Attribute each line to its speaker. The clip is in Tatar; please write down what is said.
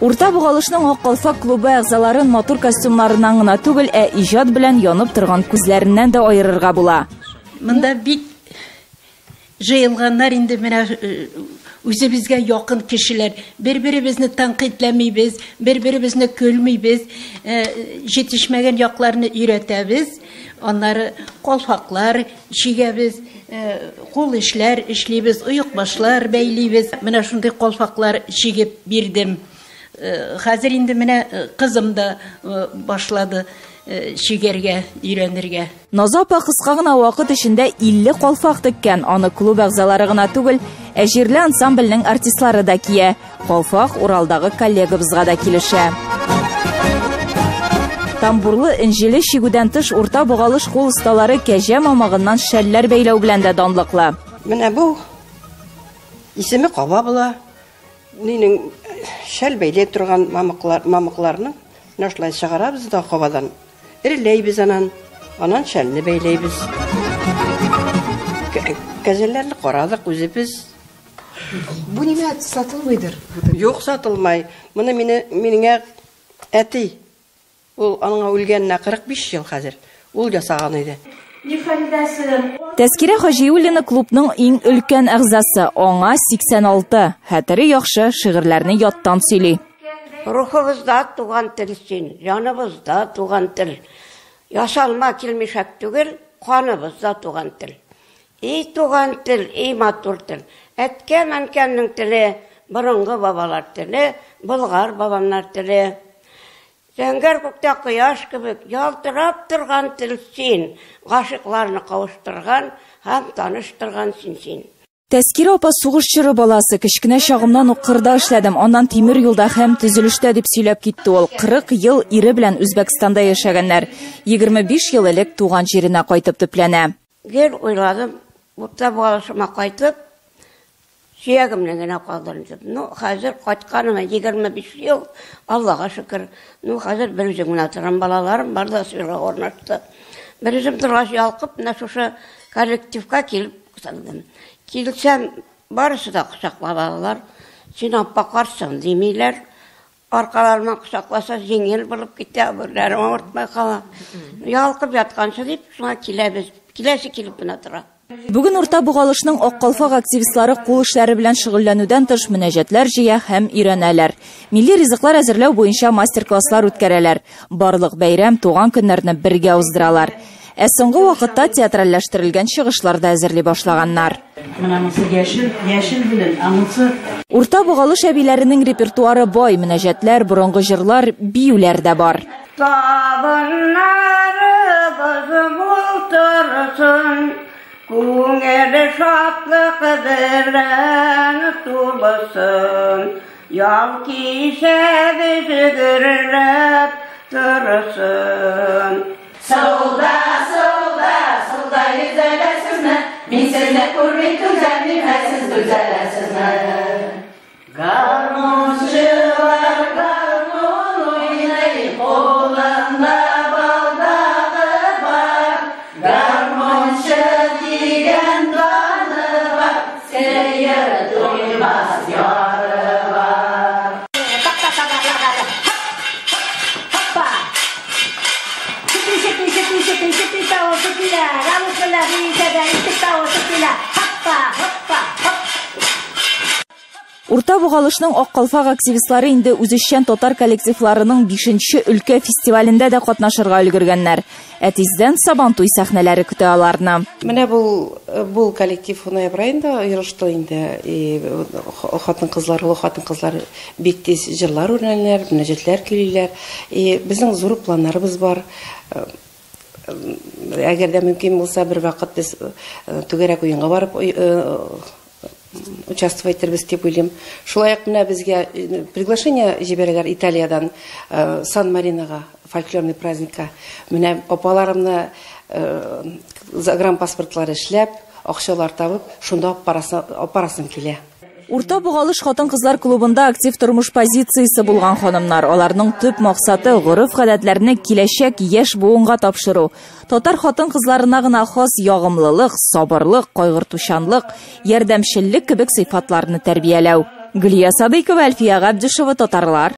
Speaker 1: Урта Богалышның Ак калфак клубы әгъзаларын матур костюмнарыннан гына түгел, ә иҗат белән янып торган күзләреннән дә аерырга була.
Speaker 2: Монда бик җыелганнар инде менә үзебезгә якын кешеләр. Бер-беребезне тәнкыйтьләмибез, бер-беребезне көлмибез, җитешмәгән якларны өйрәтәбез. Аннары калфаклар чигәбез, кул эшләр эшлибез, оекбашлар бәйлибез. Менә шундый калфаклар чигеп бирдем. Хәзер инде менә кызым да башлады чигәргә, өйрәнергә.
Speaker 1: Наза апа кыска гына вакыт эчендә 50 калфак теккән. Аны клуб әгъзалары гына түгел, ә җирле ансамбльнең артистлары да кия. Калфак Уралдагы коллегабызга да килешә. Тамбурлы энҗеле чигүдән тыш Урта Богалыш кул осталары кәҗә мамыгыннан шәлләр бәйләү белән дә данлыклы.
Speaker 3: Менә бу исеме каба була. Нинең шәл бәйләй торган мамыкларны менә шулай чыгарабыз да кабадан. Эреләйбез анан, анан шәлне бәйләйбез. Кәҗәләрне карадык үзебез.
Speaker 4: Бу нимә сатылмыйдыр?
Speaker 3: Юк, сатылмай. Моны минеңә әти, ул аңа үлгәненә 45 ел хәзер, ул ясаган иде.
Speaker 1: Тәскирә Хаҗиуллина клубның иң өлкән әгъзасы, аңа 86. Хәтере яхшы, шигырьләрне яттан сөйли.
Speaker 5: Рухыбызда туган тел син, җаныбызда туган тел. Ясалма килмешәк түгел, каныбызда туган тел. Эй туган тел, эй матур тел. Әткәм-әнкәмнең теле, борынгы бабалар теле, болгар бабамнар теле. Зәңгәр күктә кояш кебек ялтырап торган тел син, гашыйкларны кавыштырган һәм таныштырган син син.
Speaker 1: Тәскирә апа сугыш чоры баласы, кечкенә чагымнан ук кырда эшләдем, аннан тимер юлда һәм төзелештә дип сөйләп китте ул. 40 ел ире белән Үзбәкстанда яшәгәннәр. 25 ел элек туган җиренә кайтып төпләнә.
Speaker 5: Гел уйладым, Урта Богалышыма кайтып, сөягемне генә калдырдым. Ну, хәзер кайтканыма 25 ел, Аллага шөкер. Ну, хәзер бер үзем генә торам, балаларым бар да сыйрга урнашты. Бер үзем торгач ялкып, менә шушы коллективка килеп кысылдым. Килсәм, барысы да кочаклап алалар. Син апа карсың димиләр. Аркаларымнан кочакласа җиңел булып китә, берләрем авыртмай кала. Ялкып ятканчы дип, шуңа киләбез. Киләсе килеп менә тора.
Speaker 1: Бүген Урта Богалышның Ак калфак активистлары кул эшләре белән шөгыльләнүдән тыш мөнәҗәтләр җыя һәм өйрәнәләр. Милли ризыклар әзерләү буенча мастер-класслар үткәрәләр. Барлык бәйрәм, туган көннәрне бергә уздыралар. Ә соңгы вакытта театральләштерелгән чыгышлар да әзерли башлаганнар.
Speaker 2: Менә монысы яшел, яшел белән, ә монысы
Speaker 1: Урта Богалыш әбиләренең репертуары бай, мөнәҗәтләр, борынгы җырлар, биюләр дә бар.
Speaker 5: Табыннарыбыз мул торсын, күңеле шатлык белән тулсын, ял кичәбез гөрләп торсын.
Speaker 6: Сулда, сулда, сулда йөзәләсезме? Мин сезне күрми түзәмим, ә сез түзәләсезме? Гармунчылар гармун уйный, кулында балдагы бар. Гармунчы дигән даны бар, сәер туймас яры бар.
Speaker 1: Урта Богалышның Ак калфак активистлары инде үзешчән татар коллективларының 5нче өлкә фестивалендә дә катнашырга өлгергәннәр. Ә тиздән Сабантуй сәхнәләре көтә аларны.
Speaker 4: Менә бу коллектив ноябрь айында оешты инде. Хатын-кызлар, олы хатын-кызлар бик тиз җырлар өйрәнәләр, мөнәҗәтләр көйлиләр. И безнең зур планнарыбыз бар. Әгәр дә мөмкин булса, бер вакыт без түгәрәк уенга барып участвовать итәрбез дип уйлыйм. Шулай ук менә безгә приглашение җибәрәләр Италиядән Сан-Маринога, фольклорный праздникка. Менә апаларымны загранпаспортлар эшләп, акчалар табып, шунда алып барасым килә.
Speaker 1: Урта Богалыш хатын-кызлар клубында актив тормыш позициясе булган ханымнар. Аларның төп максаты гореф-гадәтләрне киләчәк яшь буынга тапшыру. Татар хатын-кызларына гына хас ягымлылык, сабырлык, кайгыртучанлык, ярдәмчеллек кебек сыйфатларны тәрбияләү. Гөлия Садыйкова, Әлфия Габдишева, Татарлар.